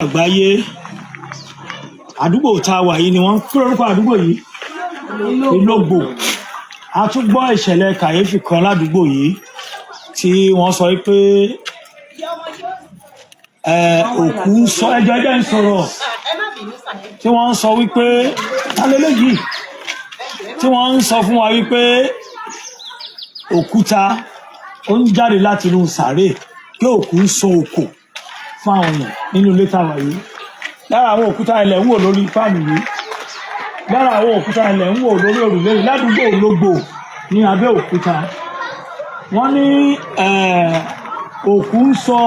Àgbáyé, àdúgbò tá a wà yìí ni wọ́n ń kí lórúkọ àdúgbò yìí, Ìlógbò. A tún gbọ́ ìṣẹ̀lẹ̀ kàyéfì kan ládùúgbò yìí tí wọ́n sọ pé òkú ń sọ ẹjọ́ ẹjẹ́ ń sọ̀rọ̀, tí wọ́n ń sọ wípé alẹ́lẹ́ yìí, tí wọ́n ń sọ fún wa wípé òkúta ó ń jáde láti inú sàárè, pé òkú ń sọ òkò fún àwọn èèyàn nínú ilé táwa yìí. Lára àwọn òkúta ilẹ̀ ń wò lórí fáànù yìí, lára àwọn òkúta ilẹ̀ ń wò lórí òrùlé yìí ládùúgbò Ológbò ní Abẹ́òkúta. Wọ́n ní òkú ń sọ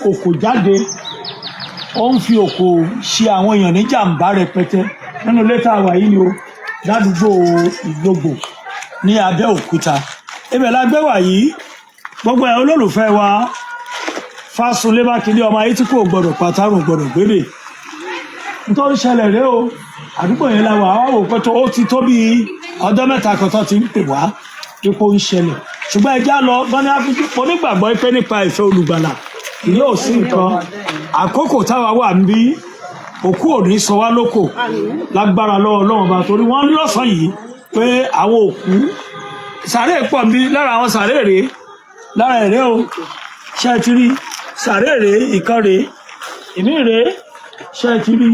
òkò jáde, ó ń fi òkò ṣe àwọn èèyàn ní jàǹbá rẹpẹtẹ nínú ilé táwa yìí ni o, ládùúgbò Ìlógbò ní Abẹ́òkúta. Ibẹ̀ la gbé wà yìí. Gbogbo ẹ̀, olólùfẹ́ wa, Fásunlé Mákindé, ọmọ ayé tí kò gbọdọ̀ pàtàrùn gbọdọ̀ gbélé, nítorí ṣẹlẹ̀ rèé o. Àdúgbò yẹn la wà á wò pé tó ó ti tó bí ọjọ́ 3 kan tó ti ń pè wá ipò ń ṣẹlẹ̀, ṣùgbọ́n ẹ já lọ gbọ́n ní àfijù. Mo nígbàgbọ́ pé nípa ìfẹ́ olùgbàlà yóò sí nǹkan. Àkókò táwa wà ń bí, òkú ò ní sọ wá lóko lágbára lọ́wọ́ Ọlọ́run bá, torí wọ́n ní lọ́sàn-án yìí pé àwọn òkú sàárè pọ̀ ń bí. Lára àwọn sàárè rèé, lára ẹ̀rẹ́ o. Ṣé ẹ ti rí sàárè rèé? Ìkan rèé, ìmí rèé. Ṣé ẹ ti rí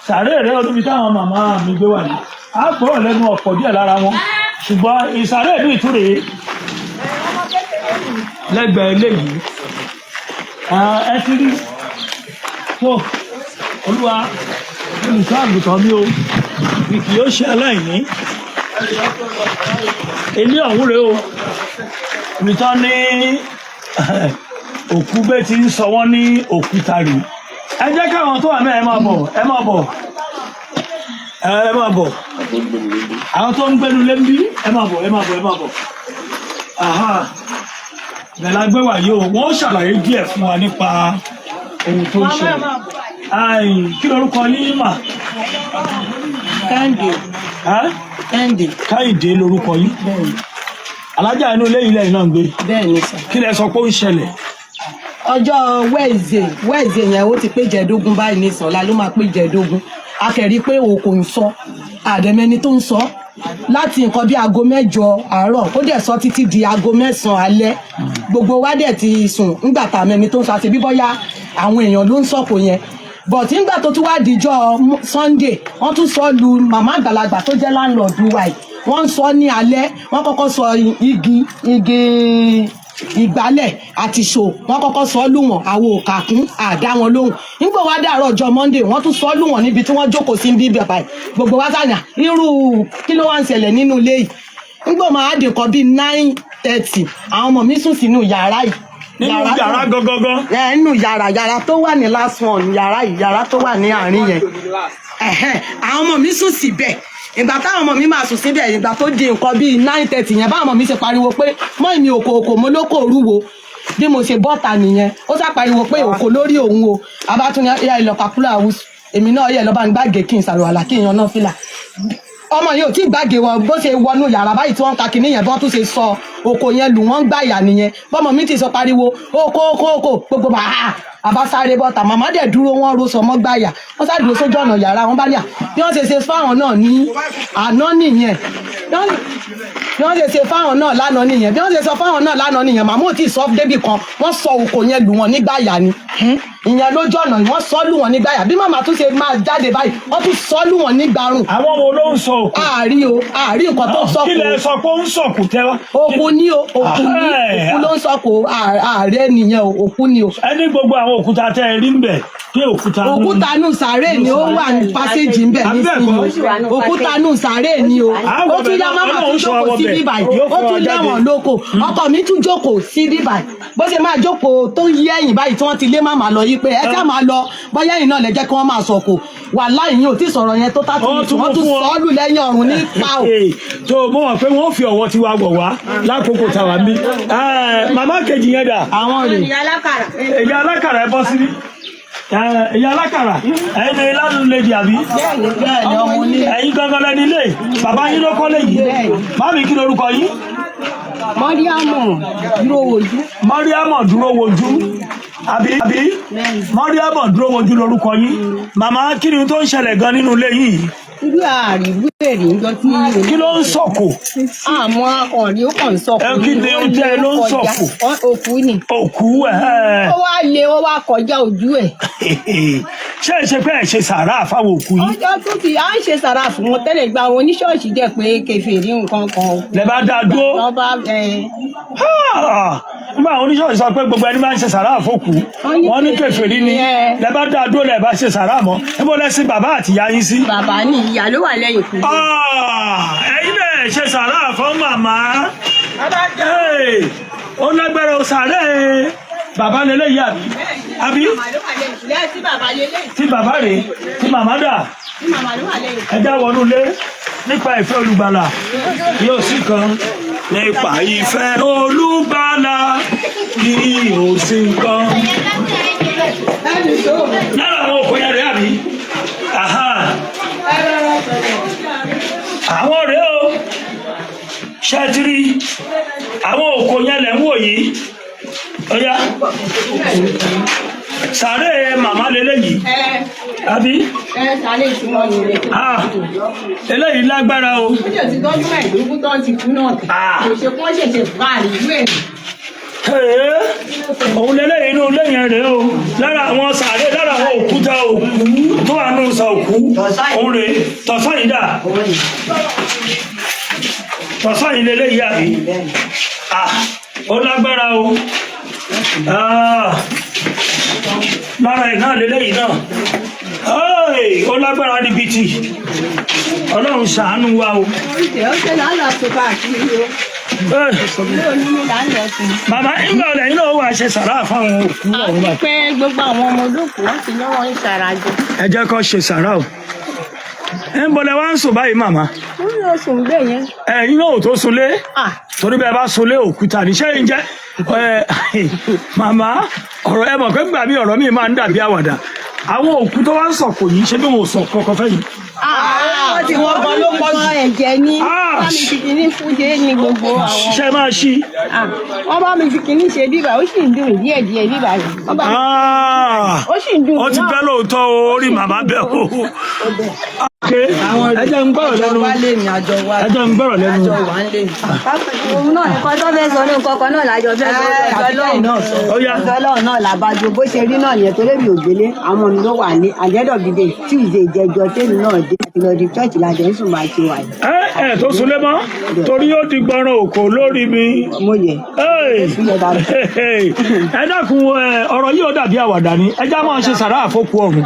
sàárè rèé? Ọdún bíi táwọn màmá mi gbé wà ní á gbọ́rọ̀ lẹ́nu ọ̀pọ̀ díẹ̀ lára wọn, ṣùgbọ́n ìsàárè mi tún rèé lẹ́gbẹ̀ẹ́ eléyìí. Ẹ ti rí tó Olúwa olùṣọ́ àgùntàn mi o, mi kì yóò ṣe aláìní. Ilé ọ̀hún rèé o, ibi tán ní òkú gbé ti ń sọ wọ́n ní òkúta rèé. Ẹ jẹ́ káwọn tó wà mẹ́, ẹ máa bọ̀, ẹ máa bọ̀, ẹ máa bọ̀. Àwọn tó ń gbénu lé ń bí, ẹ máa bọ̀, ẹ máa bọ̀, ẹ máa bọ̀. Aha, bẹ́ẹ̀ la gbé wà yìí o. Wọ́n ṣàlàyé díẹ̀ fún wa nípa ohun tó ń ṣẹlẹ̀. Kí lorúkọ yín mà? Kẹ́hìndé. Ẹ́? Kẹ́hìndé. Káyìndé lorúkọ yín. Bẹ́ẹ̀ni. Alájà, inú ilé yìí lẹ́yìn náà ń gbé? Bẹ́ẹ̀ni sà. Kí lẹ sọ pé ó ń ṣẹlẹ̀? Ọjọ́ Wednesday, Wednesday yẹn, ó ti pé jẹ̀ẹ́dógún báyìí ní sọ̀la ló máa pé jẹ̀ẹ́dógún. A kẹ̀rí pé òkò ń sọ àdẹ̀mẹni tó ń sọ láti nǹkan bí aago 8 àárọ̀, ó dẹ̀ sọ títí di aago 9 alẹ́. Gbogbo wa dẹ̀ ti sùn ńgbà tá a mẹni tó ń sọ, àti bí bọ́yá àwọn èèyàn ló ń sọ̀kò yẹn. But nígbà tó tún wá dijọ́ Sunday, wọ́n tún sọ lu màmá àgbàlagbà tó jẹ́ landlord wa yìí. Wọ́n ń sọ ní alẹ́. Wọ́n kọ́kọ́ sọ igi ìgbálẹ̀ àti ṣò, wọ́n kọ́kọ́ sọ lù wọ́n. Àwọn òkàkún àdá wọn lóhùn. Nígbà wá dàárọ̀ ọjọ́ Monday, wọ́n tún sọ lù wọ́n níbi tí wọ́n jókòó sí bí bàbá yìí. Gbogbo wa sàyà, irú kí ló wá ń ṣẹlẹ̀ nínú ilé yìí? Nígbà máa dì nǹkan bíi 9:30, àwọn ọmọ mi sùn sínú yàrá yìí. Nínú yàrá gangan? Ẹ, nínú yàrá tó wà ní last one, yàrá yìí, yàrá tó wà ní àárín yẹn. Ẹ̀hẹ́n, àwọn ọmọ mi sùn síbẹ̀. Ìgbà táwọn ọmọ mi máa sùn síbẹ̀, ìgbà tó di nǹkan bíi 9:30 yẹn, báwọn ọmọ mi ṣe pariwo pé mọ́ mi òkò òkò, mo lóko òrúwo. Bí mo ṣe bọ́ta nìyẹn. Ó sá pariwo pé òkò lórí òun o. Abátúnyẹ ya ìlọkàkúlà àwùsù, èmi náà yẹ lọ́ba ń gbàgé kí n ṣàlùwàlà kí n yan náà fìlà. Ọmọ yìí ò tí ì gbàgé wọn, bó ṣe wọnú yàrá báyìí tí wọ́n ń ka kinní yẹn, bọ́n tún ṣe sọ oko yẹn lù wọ́n ń gbàyà nìyẹn. Bọ́mọ mi ti sọ pariwo oko oko oko, gbogbo bàá àbá sáré bọ́ta. Màmá dẹ̀ dúró, wọ́n ro sọmọ́ gbàyà, wọ́n sáré dúró sójú ọ̀nà yàrá wọn bá ní à bí wọ́n ṣe ṣe fáwọn náà ní àná nìyẹn. Bí wọ́n ṣe ṣe fáwọn náà lánàá nìyẹn. Bí wọ́n ṣe sọ fáwọn náà lánàá nìyẹn. Màmá ò tí ì sọ débì kan, wọ́n sọ oko yẹn lù wọ́n nígbàyà ni. Ìyẹn lójú ọ̀nà, wọ́n sọ lù wọ́n nígbàyà. Bí màmá tún ṣe máa jáde báyìí, wọ́n tún sọ lù wọ́n nígbàrún. Àwọn wo ló ń sọ òkú? Àárí o, àárí nǹkan tó sọ. Kí lẹ sọ pé ó ń sọ̀kù tẹ́wọ́? Òkú ní o, òkú ní. Òkú ló ń sọ kò ààrẹ nìyẹn o, òkú ni o. Ẹni gbogbo àwọn òkúta tẹ́ ẹ rí ń bẹ̀ pé òkúta Òkúta nù sàárè ni, ó wà ní passage ń bẹ̀ Àbí bẹ́ẹ̀ kọ́? nísìnyí o. Òkúta nù sàárè ni o. Àwọ̀ Ó tún yá bẹ̀ máma náà, tún Ọlọ́run sọ jókòó àwọ̀ sí bẹ̀. bíbà yìí. Yóò Ó fún wa tún jáde. lẹ́wọ̀n lóko. Ọkọ mi tún jókòó sí bíbà yìí. Bó ṣe máa jókòó tó ń yí ẹ̀yìn báyìí tí wọ́n ti lé màmá lọ yí pé ẹ ṣáà máa lọ, bóyá ẹ̀yìn náà lẹ jẹ́ kí wọ́n máa sọ̀kò wà láì yín ò tí sọ̀rọ̀ yẹn tó tátù. Wọ́n tún Wọ́n tún mú fún sọ ọ́ lù lẹ́yìn ọ̀run ní pa ò. Ee, tó mọ̀ wọ́n pé wọ́n fi ọ̀wọ́ tiwa wọ̀ wá lákòókò táwa ń bí. Màmá kejì yẹn dà? Àwọn rè. Èyí alákàrà, ẹ bọ́ síbí. Èyí alákàrà, ẹ̀yin ni landlady àbí? Bẹ́ẹ̀ ni, ọmọ onílé. Ẹ̀yin gangan lẹni ilé, bàbá yín ló kọ́lé yìí. Màmí, kí lorúkọ yín? Mọ́ríàmù dúró wojú. Mariam dúró wojú. Àbí Mọ́ríámọ̀ dúró wojú lórúkọ yín. Màmá, kí ni tó ń ṣẹlẹ̀ gan nínú ilé yìí? Irú àríwú èrè ń jọ tí. Kí ló ń sọ̀kò? Àmọ́ ọ̀rí ó kàn ń sọ̀kò. Ẹ, kí ni ó jẹ́ ló ń sọ̀kò? Òkú ni. Òkú ẹ̀. Ó wá lé, ó wá kọjá ojú ẹ̀. Ṣé ẹ ṣe pé ẹ ṣe sàárà fáwọn òkú yìí? Ọjọ́ tún ti à ń ṣe sàrà fún wọn tẹ́lẹ̀, gba àwọn oníṣọ́ọ̀ṣì jẹ́ pé kèfèrí nǹkan kan. Lẹ bá dá dúró. Wọ́n bá ẹ. Ah! Nígbà àwọn oníṣọ́ọ̀ṣì sọ pé gbogbo ẹni máa ń ṣe sàárà fókù, wọ́n ní kèfèrí ni, lẹ bá dá dúró, lẹ bá ṣe sàárà mọ́. Níbo lẹ sin bàbá àti ìyá yín sí? Bàbá ní ìyá ló wà lẹ́yìn kú. Ah! Ẹ̀yin náà ṣe sàárà fún màmá. Hey! Ó lágbára o. Sàárè bàbá lélẹ́yìí, àbí? Màmá ló wà lẹ́yìn kùlé tí bàbá lélẹ́yìn. Tí bàbá rèé, tí màmá dà? Tí màmá ló wà lẹ́yìn. Ẹ já wọnú ilé. Nípa ìfẹ́ olùgbàlà yóò sì kan, nípa ìfẹ́ olùgbàlà yóò sì kan. Lára àwọn òkú yẹn rèé, àbí? Aha. Àwọn rèé o. Ṣẹ́tìrì àwọn òkú yẹn lẹ̀ ń wò yìí? Ó yá, sàárè màmá lélẹ́yìí, àbí? Ẹ sáré ìtumọ̀ nílé. Ah, eléyìí lágbára o. Ó jẹ́ ti tọ́jú 15 tó ti kú náà. Ah. Kò ṣe kí wọ́n ṣẹ̀ṣẹ̀ bá àríwú ẹ̀. Ee, òun lélẹ́yìn inú ilé yẹn rèé o. Lára àwọn sàárè, lára àwọn òkúta òkú tó wà nù sọ òkú, òun rèé. Tọ̀sán yìí dà? Tọ̀sán yìí lélẹ́yìí, àbí? Ah, ó lágbára o. Ah, lára ẹ̀ náà lélẹ́yìí náà. Hey, ó lágbára níbi tí Ọlọ́run ṣàánú wa o. Ó ṣe lálọ́ tó káàkiri o. Hey, Ilé onílé là ń lọ sí. màmá, nígbà ọ̀lẹ́ yìí náà wà ṣe sàrà fáwọn òkú ọ̀hún báyìí? Pé gbogbo àwọn ọmọ olókùú wọn ti ní wọn ń ṣarajọ. Ẹ jẹ́ kó ṣe sàrà o. Ẹ ń bọ̀lẹ̀ wá ń sùn báyìí, màmá? Wọ́n lọ sùn bẹ́ẹ̀ yẹn. Ẹ̀yin náà ò tó sunlé? Ah. Torí bẹ́ẹ̀ bá sunlé, òkúta ní. Ṣé ń jẹ́ ẹ. Màmá, ọ̀rọ̀ ẹ mọ̀ pé gbà mí, ọ̀rọ̀ mi máa ń dàbí àwàdà. Àwọn òkú tó wá ń sọ̀kò yìí, ṣé bí wọn ò sọ kọ́kọ́ fẹ́ yìí? Wọ́n ti wọ́n gan ló pọ̀ jù. Ẹ̀jẹ̀ ní. Ah. Bá mi fi kinní fún ṣe ní gbogbo àwọn. Ṣe máa ṣí? Ah, wọ́n bá mi fi kinní ṣe bíbà, ó sì ń dùn díẹ̀ díẹ̀ bíbà yìí. Wọ́n bá mi- Ah! Ó sì ń dùn Ó ti náà. bẹ́ lóòótọ́ o, orí màmá bẹ́ o. Ẹ jẹ́ ń gbọ́rọ̀ Àjọ lẹ́nu. wa lè ní àjọ wa. Ẹ jẹ́ ń gbọ́rọ̀ lẹ́nu. Àjọ wa ń lè ní. Òun náà, nǹkan tó fẹ́ sọ ní nǹkan kan náà lájọ fẹ́ sọ. Ẹ, àbíkẹ́yìn náà sọ. Ó yá. Ọ̀dọ̀ Ọlọ́run náà làbájọ. Bó ṣe rí náà yẹn, torí mi ò gbélé, àwọn mi ló wà ní àjẹ́dọ̀gídé Tuesday ìjẹjọ tèmi náà dé àti lọ di church làjẹ́ ń sùn máa ṣe wà yìí. Ẹ ẹ tó sunlé mọ́ torí ó di gbọ́ràn òkò lórí mi. Mo yẹ. Hey! Ẹ dákun ẹ, ọ̀rọ̀ yìí ó dàbí àwàdà ni. Ẹ já máa ṣe sàrà àfọkù ọ̀run.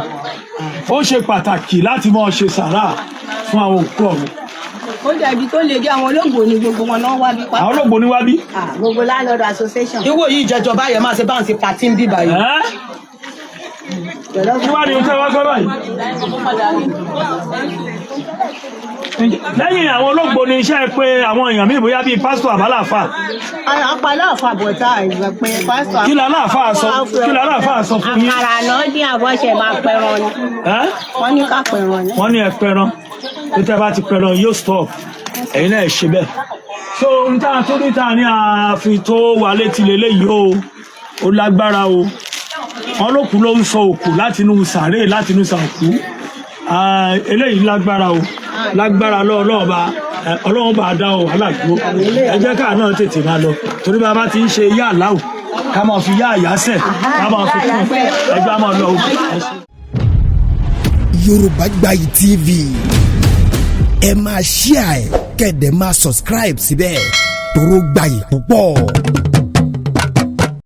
Ó ṣe pàtàkì láti máa ṣe sàrà fún àwọn òkú ọ̀run. Ó dàbí tó lè dé àwọn olóògbò ní gbogbo wọn náà wá bí pa. Àwọn olóògbé ní wá bí. Gbogbo landlord association. Ìwọ yìí ìjẹjọ báyẹn máa ṣe bá ń ṣe party ń bí báyìí. Ẹ́, kí wàá ní oúnjẹ wá fẹ́ báyìí? Lẹ́yìn àwọn olóògbé ní iṣẹ́ pé àwọn èèyàn míì, bóyá bíi pásítọ̀ àbálàfà? Apaláàfà bọ̀tá ìgbà pé pásítọ̀. Kí làlàáfà sọ? Kí làlàáfà sọ fún yín? Àkàrà náà dín àbọ̀ṣẹ̀ máa pẹran ni. Ẹ́? Wọ́n ní ká pẹran ni. Wọ́n ní ẹ pẹran, tó tẹ́ bá ti pẹran yóò stop. Ẹ̀yin náà ẹ ṣe bẹ́ẹ̀. So n ta tó ní ta ní àfi tó wà létí lélẹ́yìí o. Ó lágbára o. Wọn lókun ló ń sọ òkú láti inú sàárè, láti inú sàòkú. Ah, eléyìí lágbára o, lágbára lọ́ọ̀lọ́ọ̀ba. Ọlọ́run bá dá o wàhálà dúró. Ẹ jẹ́ káà náà tètè máa lọ, torí bá a bá ti ń ṣe yá àláwò, ká máa fi yá àyásẹ̀, ká máa fi kún. Ẹjọ́ á máa lọ o. Ẹ ṣé. Yorùbá Gbayì TV, ẹ máa share ẹ, kẹ́ẹ̀dẹ̀ máa subscribe síbẹ̀, toró gbayì púpọ̀.